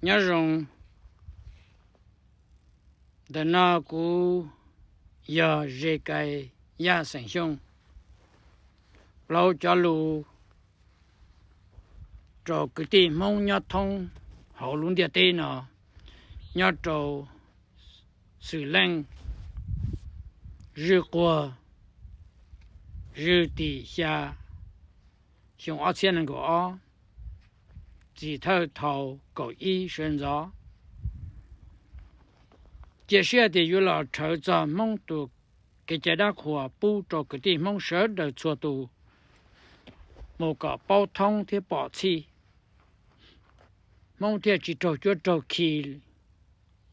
Nyob zoo, ntawm no kuv yog Ze Kai Yaj xeem Xyooj, plaub cov lus rau kwv tij Hmoob nyob thoob hauv lub ntiaj teb no, nyob rau Xwm Leej, zwj quag, zwj tim xya, xyoo ob txhiab nees nkaum ob, txim thawj thaum kaum ib sawv ntxov. Cia siab tias yuav los rhawv txog Hmoob tus kev cai dab qhuas pub rau kwv tij Hmoob sawv daws txhua tus mus kom paub thoob thiab pom txhij, Hmoob thiaj tsis raug cuab raug khi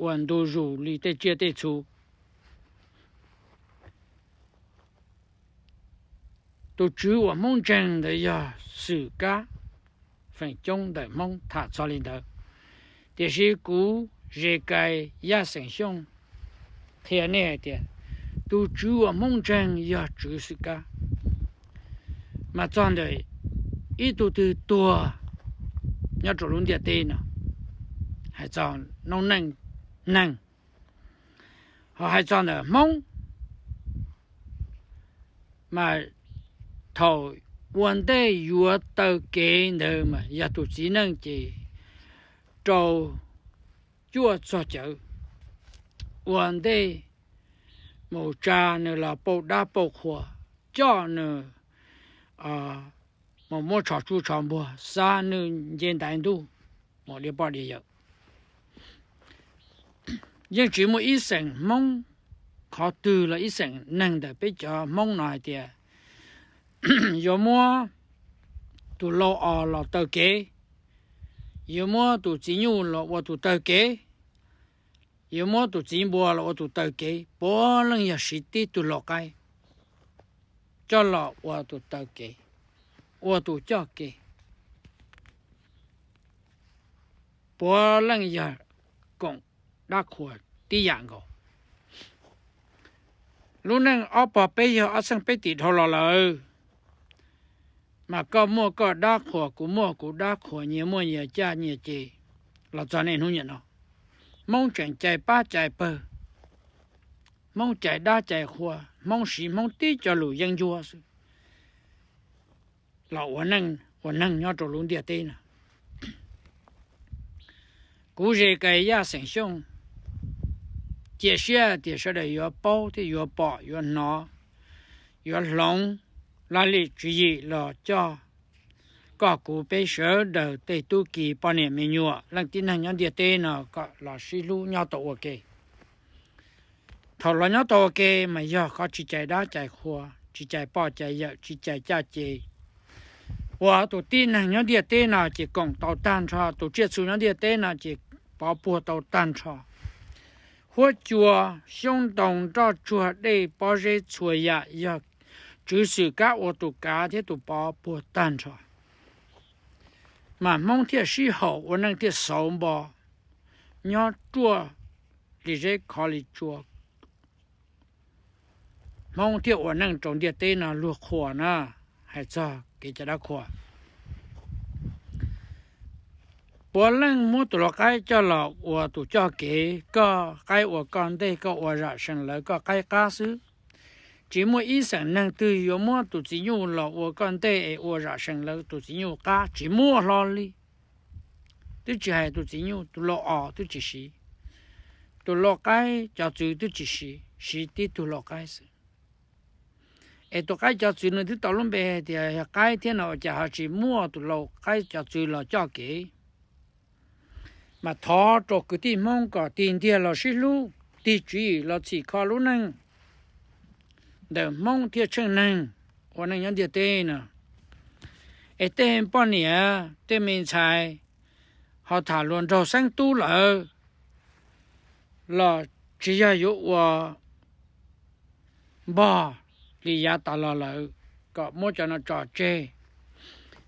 ua ntu zus li tej tsiaj tej txhu. Tus tswv uas Hmoob ntseeg ntawd yog Xwm Kab, feem coob ntawm Hmoob tham txog li ntawd. Tiam sis kuv Ze Kai Yaj xeem Xyooj qhia nej hais tias tus tswv uas Hmoob ntseeg yog tswv Xwm Kab. Mas txog ntawm ib tug twg tuag nyob rau lub ntiaj teb no, hais txog noob neej neeg, ho hais txog ntawm Hmoob, mas thaum ua ntej yuav taw kev ntawd mas yog tus txiv neej ces rau cuaj txog cawv, ua ntej mus tsa nws los pauj dab pauj qhua, coj nws mus muab tsho tsuj tsho npuag, xa nws nce ntaiv ntuj mus diav poj diav yawm. Yeej tsis muaj ib xeem Hmoob, qhov twg los ib xeem neeg ntawm peb cov Hmoob no hais tias yuav muab tus lau os los taw kev, yuav muab tus txiv nyuj los ua tus taw kev, yuav muab tus txiv npua los ua tus taw kev, puav leej yog siv tib tug lau qaib coj los ua tus taw kev, ua tus coj kev. Puav leej yog koom dab qhuas tib yam nkaus. Lub neej ob pog peb yawg ob txheej peb tim dhau los lawm, mas koj muaj koj dab qhuas, kuv muaj kuv dab qhuas, nyias muaj nyias caj nyias ces los txog niaj hnub niam no. Hmoob tseem cais pab cais pawg, Hmoob cais dab cais qhua, Hmoob siv Hmoob tib co lus yeeb ncuab xwb los ua neej ua neeg nyob rau lub ntiaj teb no. Kuv Ze Kai Yaj xeem Xyooj cia siab tias sawv daws yuav paub thiab yuav pom yuav hnov, yuav hloov laj lim tswv yim los coj koj kuv peb sawv daws tej tub ki poj niam me nyuam leej tib neeg nyob ntiaj teb no kom los sib hlub nyob tau ua ke. Thaum los nyob tau ua ke mas yog qhov tsis cais dab cais qhua, tsis cais poj cais yawm, tsis cais caj ces, ua tus tib neeg nyob ntiaj teb no ces koom tau tag nrho, tus tsiaj txhu nyob ntiaj teb no ces pov puag tau tag nrho. Huab cua, xyoob ntoo, nroj tsuag, dej, pob zeb, txhua yam yog tswv Xwm Kab ua tus kav thiab tus pov puag tag nrho, mas Hmoob thiaj sib haum ua neej thiaj xauv npo, nyob ruaj li zeb khov li tsua. Hmoob thiaj ua neej rau ntiaj teb no luag qhuas na, hais txog kev cai dab qhuas. Puav leej muab tus lau qaib coj los ua tus coj kev, koj qaib ua koj ntej, koj ua zam sees lawv, koj qaib qab xwb. Tsis muaj ib xeem neeg twg yuav muab tus txiv nyuj los ua koj ntej es ua zam sees lawv tus txiv nyuj qab, tsis muaj hlo li. Twb tsis hais tus txiv nyuj, tus lau os twb tsis siv, tus lau qaib cov txwv twb tsis siv, siv tib tug lau qaib xwb. Es tus qaib cov txwv nws twb tau lub npe hais tias yog qaib thiab no ua cas ho tsis muaj tus lau qaib cov txwv los coj kev. Mas thov rau kwv tij Hmoob kom tig ntiag los sib hlub, tig tswv yim los txhim kho lub neej ntawm Hmoob thiab tsheej neeg ua neej nyob ntiaj teb no. Es tej poj niam tej me ntxhais ho tham hluas nraug xeeb tub lawm los tsis yog yuav ua npog li yav tas los lawm kom muab cov no tso tseg.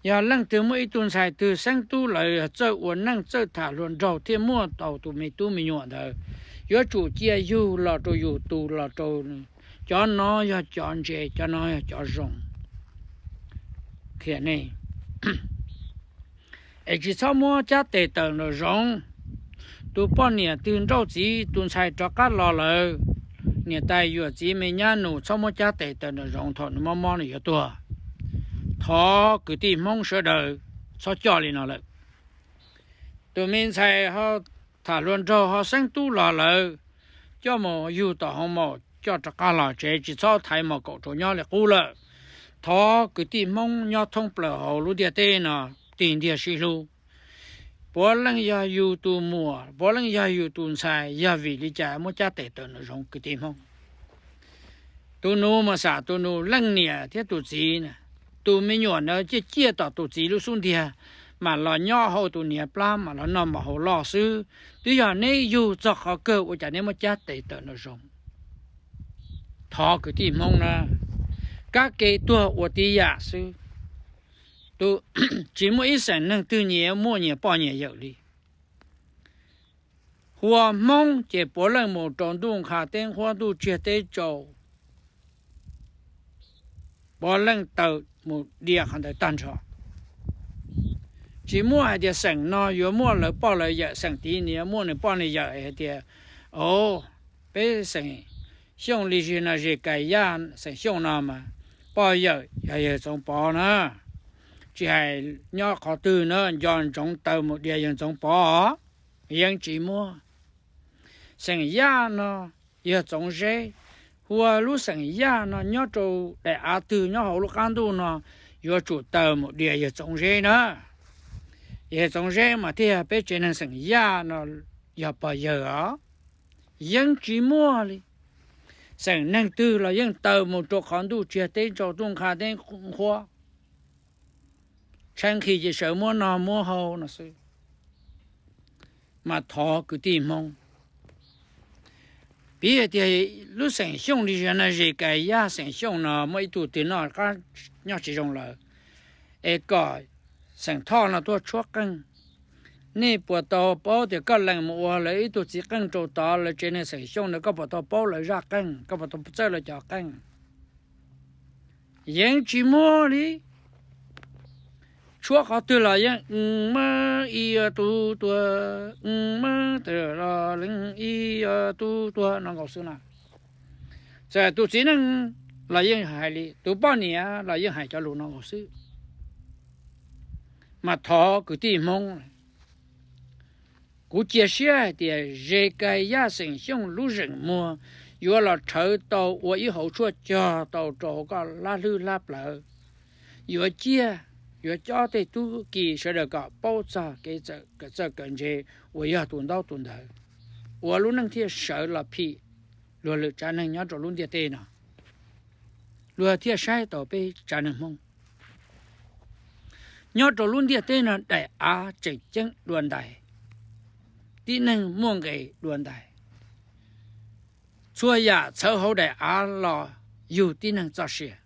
Yog leej twg muaj ib tug ntxhais twg xeeb tub lawm yog txawj ua neej txawj tham hluas nraug thiaj muaj tau tus me tub me nyuam ntawd, yuav tsum cia yug los rau yus tus los rau nws. Cov no yog cov ntse, cov no yog cov zoo. Qhia nej es tsis txhob muab cab tes tawm nraum zoov, tus poj niam twg nrauj txiv tus ntxhais rov qab los lawm, niam tais yuam txiv me nyab nus txhob muab cab tes taw nraum zoov thaum nws mob mob nws yuav tuag. Thov kwv tij Hmoob sawv daws txhob coj li no lawm. Tus me ntxhais ho tham hluas nraug ho xeeb tub los lawm, coj mus yug tom hoo maum coj rov qab los tsev tsis txhob thaiv mos kaum rau nyob li qub lawm. Thov kwv tij Hmoob nyob thoob plaws hauv lub ntiaj teb no tig ntiag sib hlub. Puav leej yog yus tus muam, puav leej yog yus tus ntxhais, yog vim li cas muab cab tes taw nraum zoov kwv tij Hmoob? Tus nus mas xam tus nus leej niam thiab tus txiv na, tus me nyuam ntawd ciaj ciaj tom tus txiv lub xub ntiag, mam los nyob hauv tus niam plab mam los noj mov hauv loj xwb. Twb yog neb yug txog qhov kawg ua cas neb muab cab tes taw nraum zoov? Thov kwv tij Hmoob na, kab ke tuag ua tib yam xwb. Tus, tsis muaj ib xeem neeg twg nyias muaj nyias poj nyias yawm li. Hu ua Hmoob ces puav leej mus rau ntuj nqha teb nquab ntuj tsiag teb tsaus, puav leej taw mus dia qhov ntawd tag nrho. Tsis muaj hais tias xeem no yuav muaj lawv poj lawv yawm, xeem tid nws yuav muaj nws poj nws yawm hais tias, o, peb xeem Xyooj li zis no zes Kais Yaj xeem Xyooj no mas poj yawm yog yawg Txoov Pov na. Tsis hais nyob qhov twg na nco ntsoov taw mus dia yawg Txoov Pov. Yeej tsis muaj. Xeem Yaj no yog Txoov Zeb, hu ua lub xeem Yaj no nyob rau daim av twg nyob hauv lub qab ntuj no yuav tsum taw mus dia yawg Txoov Zeb na. Yawg Txoov Zeb mas thiaj yog peb tsev neeg xeem Yaj no yog pog yawg os. Yeej tsis muaj li. Xeem neeg twg los yeej taw mus rau qhov ntuj tsiag teb tsaus ntuj nqha teb nquab, tshaib nqhis ces sawv muab noj muab haus no xwb. Mas thov kwv tij Hmoob, piv hais tias lub xeem Xyooj li zis no zes Kais Yaj xeem Xyooj no muaj ib tug twg noj qab nyob tsis zoo lawm, es kom xeem Thoj no tuaj tshuab qeej. Nej puas tau paub tias koj lees mus ua lawv ib tug txiv qeej rau tod lawv tsev neeg xeem Xyooj ntawd, koj puas tau paub lawv zaj qeej, koj puas tau txawj lawv cov qeej? Yeej tsis muaj li. Tshuab qhov twg los yeej, muab ib tug tuag, muab tawm los leej ib tug tuag no nkaus xwb na. Txawm tus txiv neej los yeej hais li, tus poj niam los yeej hais cov lus no nkaus xwb. Mas thov kwv tij Hmoob, kuv cia siab hais tias zes Kais Yaj xeem Xyooj lub zeem muag yuav los rhawv tau ua ib hauv tshuaj cog tau rau koj hlab hlwb hlab plawv. Yuav ciaj, yuav cob tej tub ki sawv daws kom paub txog kev txawj kawm ntse uas yog tus ntaub tus ntawv, ua lub neej thiaj sawv los phim luag lwm tsav neeg nyob rau lub ntiaj teb no. Luag thiaj saib tau peb tsav neeg Hmoob. Nyob rau lub ntiaj teb no daim av tseem ceeb dua ntais, tib neeg muaj nqis dua ntais. Txhua yam txhawv hauv daim av los yug tib neeg txoj sia,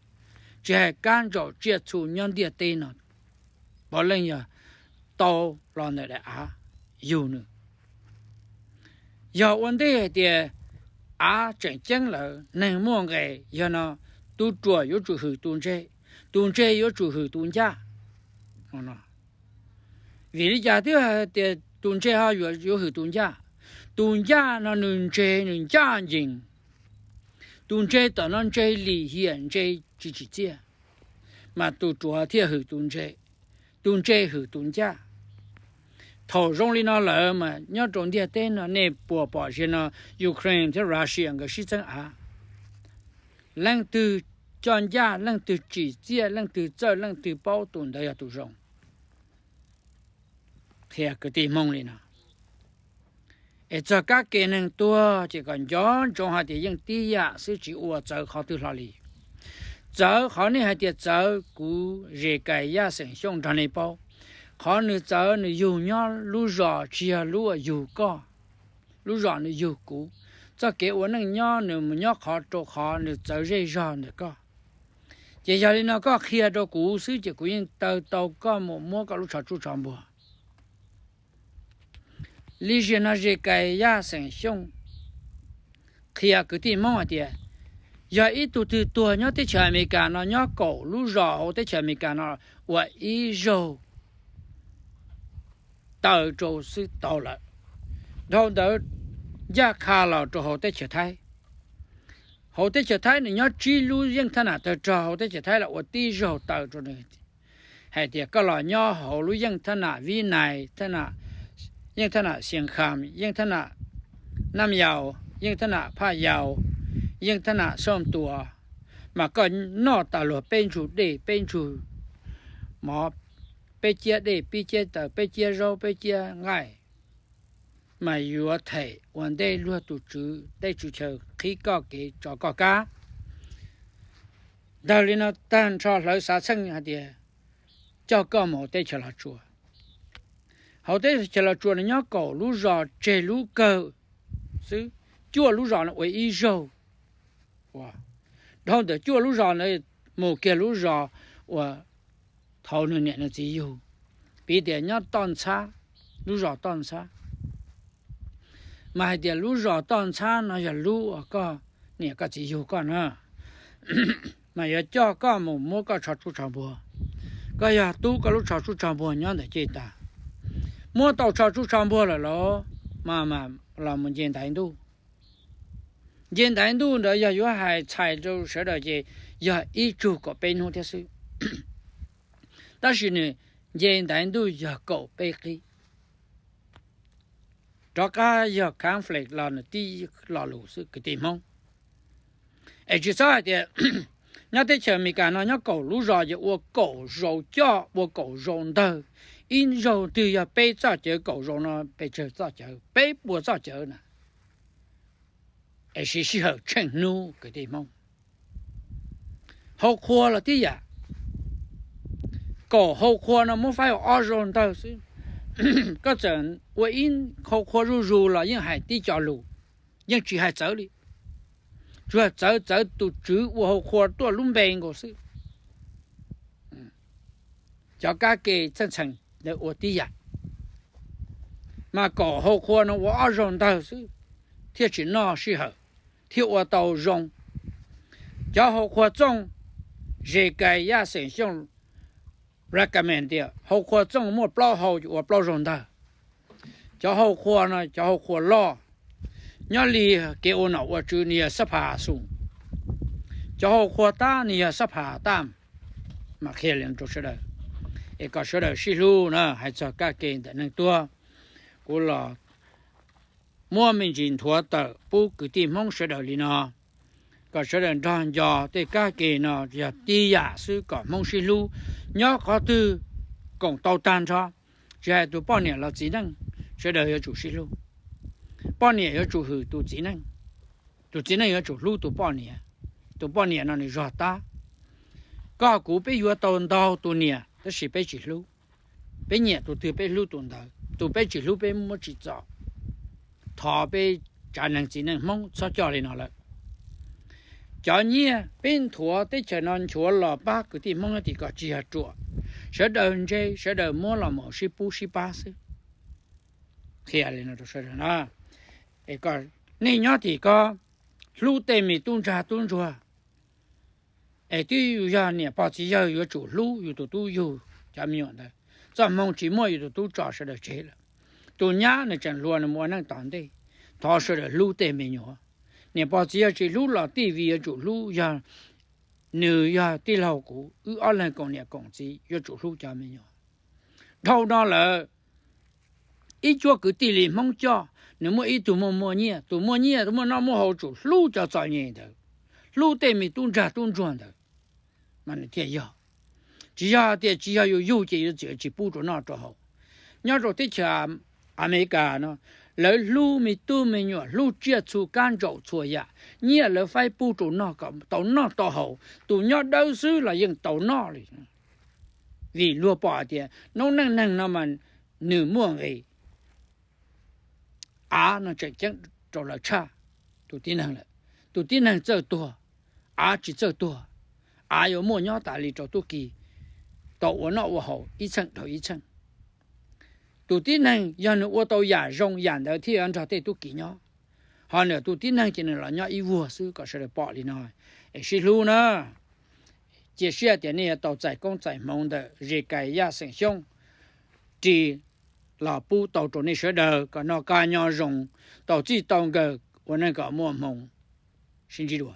tsis hais kab ntsaum tsiaj txhu nyob ntiaj teb no, puav leej yog tau los ntawm daim av yug nws. Yog ua ntej hais tias av tseem ceeb lawm neeg muaj nqis, yog no tus ruam yuav tsum hwm tus ntse, tus ntse yuav tsum hwm tus ncaj. Vim li cas twb hais tias tus ntse ho yuav hwm tus ncaj? Tus ncaj no nws ntse nws ncaj ncees, tus ntse tom no ntse lim hiam ntse tsis tsim txiaj, mas tus ruam thiaj hwm tus ntse, tus ntse hwm tus ncaj. Thaum zoo li no lawm mas nyob rau ntiaj teb no nej puas pom ziag no Ukraine thiab Russia nkawd sib txeeb av, leej twg coj ncaj, leej twg tsim txiaj, leej twg txawj, leej twg paub, tus ntawd yog tus zoo. Qhia kwv tij Hmoob li no. Es txog kab ke neeg tuag ces kom nco ntsoov hais tias yeej tib yam xwb, tsis ua txawv qhov twg hlo li. Txawv qhov nej hais tias txawv kuv zes Kais Yaj xeem Xyooj nrog nej paub. Qhov nws txawv nws yug nyob lub zos tsis yog lub uas yug koj, lub zos nws yug kuv. Txoj kev ua neej nyob nws mus nyob qhov rau qhov nws txawv zej zog ntawm koj. Ces yog li no koj qhia rau kuv xwb ces kuv yeej taw tau koj mus muab koj lub tsho tsuj tsho npuag. Li ziag no zes Kais Yaj xeem Xyooj qhia kwv tij Hmoob hais tias yog ib tug twg tuag nyob teb chaws Amelikas no, nyob kaum lub zos hauv teb chaws Amelikas no ua ib zaug taw rau xwb tau lawm. Dhau ntawd ncaj qha los rau hauv teb chaws Thaib. Hauv teb chaws Thaib nws nyob tsib lub yeej thab nam tawg rog, hauv teb chaws Thaib los ua tib zaug taw rau nws hais tias koj los nyob hauv lub yeej thab nam Vib Nais, yeej thab nam Xias Kham, yeej thab nam Naj Yaus, yeej thab nam Phaj Yaus, yeej thab nam Xaj Tuas, mas koj noj tas luag peb ntsug dej, peb ntsug mov, peb ciab dej, peb ciab taws, peb ciab zaub, peb ciab nqaij, mas yuav them ua ntej luag tus tswv teb tswv chaw qhib koj kev tso koj kab. Ntawd li no tag nrho hlawv xav txheej hais tias coj koj mus hauv teb chaws Los Tsuas. Hauv teb chaws Los Tsuas no nyob kaum lub zos tseg lub kawg xwb, cuaj lub zos no ua ib zaug. Dhau ntawm cuaj lub zos ntawd mus kiag lub zos uas thaum nws niam nws txiv yug, piv tias nyob Toj Ntxhab, lub zos Toj Ntxhab, mas hais tias lub zos Toj Ntxhab no yog lub uas koj niam koj txiv yug koj na, mas yuav coj koj mus muab koj tsho tsub tsho npuag. Koj yog tub koj lub tsho tsub tsho npuag nyob ntawm ceg tas. Muab tau tsho tsub tsho npuag lawm los mas los mus nce ntaiv ntuj. Nce ntaiv ntuj ntawd yog yuav hais txhais rau sawv daws ces yog ib tsug kaum peb hnub thiab xwb. Tab sis nws nce ntaiv ntuj yog kaum peb qib. Rov qab yog conflict los nws tib lo lus xwb kwv tij Hmoob. Es tsis txhob hais tias nyob teb chaws Amelikas no nyob kaum lub zos ces ua kaum zaus coj, ua kaum zaus ntawg, ib zaug twg yog peb txoj cawv, kaum zaus no pes tsawg txoj cawv, peb puas txoj cawv na. Es siv sij hawm tsheej hnub kwv tij Hmoob. Hau qhua los tib yam, kaum hau qhua no muab faib ua ob zaug ntawg xwb. Koj txawm ua ib hau qhua zuj zus los yeej hais tib co lus, yeej tsis hais txawv li. Tsuas txawv txawv tus tswv ua hau qhua tuaj lub npe nkaus xwb. Cov kab ke txheej txheem ntawd ua tib yam, mas kaum hau qhua no ua ob zaug ntawg xwb thiaj tsis noj sij hawm, thiaj ua tau zoo. Cov hau qhua txooj, Zes Kais Yaj Xeem Xyooj recommend tias hau qhua txooj muaj plaub hau ces ua plaub zaug ntawg. Cov hau qhua no cov hau qhua loj, nyob li kev ua nom ua tswv nws yog xab pha xum, cov hau qhua tab nws yog xab pha tam. Mas qhia li no rau sawv daws, es kom sawv daws sib hlub na. Hais txog kab ke ntawm neeg tuag, kuv los muab me ntsis nthuav tawm pub kwv tij Hmoob sawv daws li no, kom sawv daws nrog nco tej kab ke no yog tib yam xwb kom Hmoob sib hlub. Nyob qhov twg koom tau tag nrho, tsis hais tus poj niam los txiv neej, sawv daws yuav tsum sib hlub. Poj niam yuav tsum hwm tus txiv neej, tus txiv neej yuav tsum hlub tus poj niam, tus poj niam no nws zog tab. Koj kuv peb yuav tau ntau tus niam tab sis peb tsis hlub. Peb nyiam tus twg peb hlub tus ntawd, tus peb tsis hlub peb muab tsis txom. Thov peb tsav neeg txiv neej Hmoob txhob coj li no lawm. Cov nyiaj peb nthuav teb chaws no nchuav los pab kwv tij Hmoob nyob tim ko tsis yog ruam, sawv daws ntse sawv daws muab los mus sib pub sib pab xwb. Qhia li no rau sawv daws na, nej nyob tim ko hlub tej me tub ntsag tub ntsuag. Es twb yus yog niam pog txiv yawg yuav tsum hlub yus tus tub yug cov me nyuam ntawd. Txoj hmoo tsis muaj yus tus tub tso sawv daws tseg lawm. Tus nyab nws tseem hluas nws mus ua neej tom ntej, thov sawv daws hlub tej me nyuam. Niam pog txiv yawg tsis hlub los tij Vij yuav tsum hlub, yog nws yog tij laug kuv, wb ob leeg koom niam koom txiv yuav tsum hlub cov me nyuam. Dhau no lawm, ib cuab kwv tij li Hmoob coj, nws muaj ib tug muaj muaj nyiaj, tus muaj nyiaj tus muaj noj muaj haus tsum hlub cov txom nyem ntawd, hlub tej me tub ntsag tub ntsuag ntawd, mas nws thiaj yog. Tsis yog tias tsis yog yus yug ces yuav txwm tsis pub rau noj rau haus. Nyob rau teb chaws Amelikas no, lawv hlub me tub me nyuam, hlub tsiaj txhu kab ntsaum txhua yam, nyiaj lawv faib pub rau noj kom tau noj tau haus, tus nyob dawb xwb los yeej tau noj li. Vim luag pom hais tias noob neej neeg no mas nws muaj nqis. Av no tseem ceeb rau lawv tshaj tus tib neeg lawm. Tus tib neeg txawj tuag, av tsis txawj tuag. Av yuav muaj nyob tas li rau tub ki tau ua noj ua haus ib txheej dhau ib txheej. Tus tib neeg yog nws ua tau yam zoo yam ntawd thiaj yuav nrog tej tub ki nyob, ho nws tus tib neeg ces nws los nyob ib vuag xwb. Kom sawv daws pom li no, es sib hlub na. Cia siab tias nej yuav tau txais koob txais hmoov ntawm Zes Kais Yaj Xeem Xyooj ris los pub tau rau nej sawv daws kom noj qab nyob zoo, tau txij tau nkawm ua neej kom muaj hmoo. Sib ntsib dua.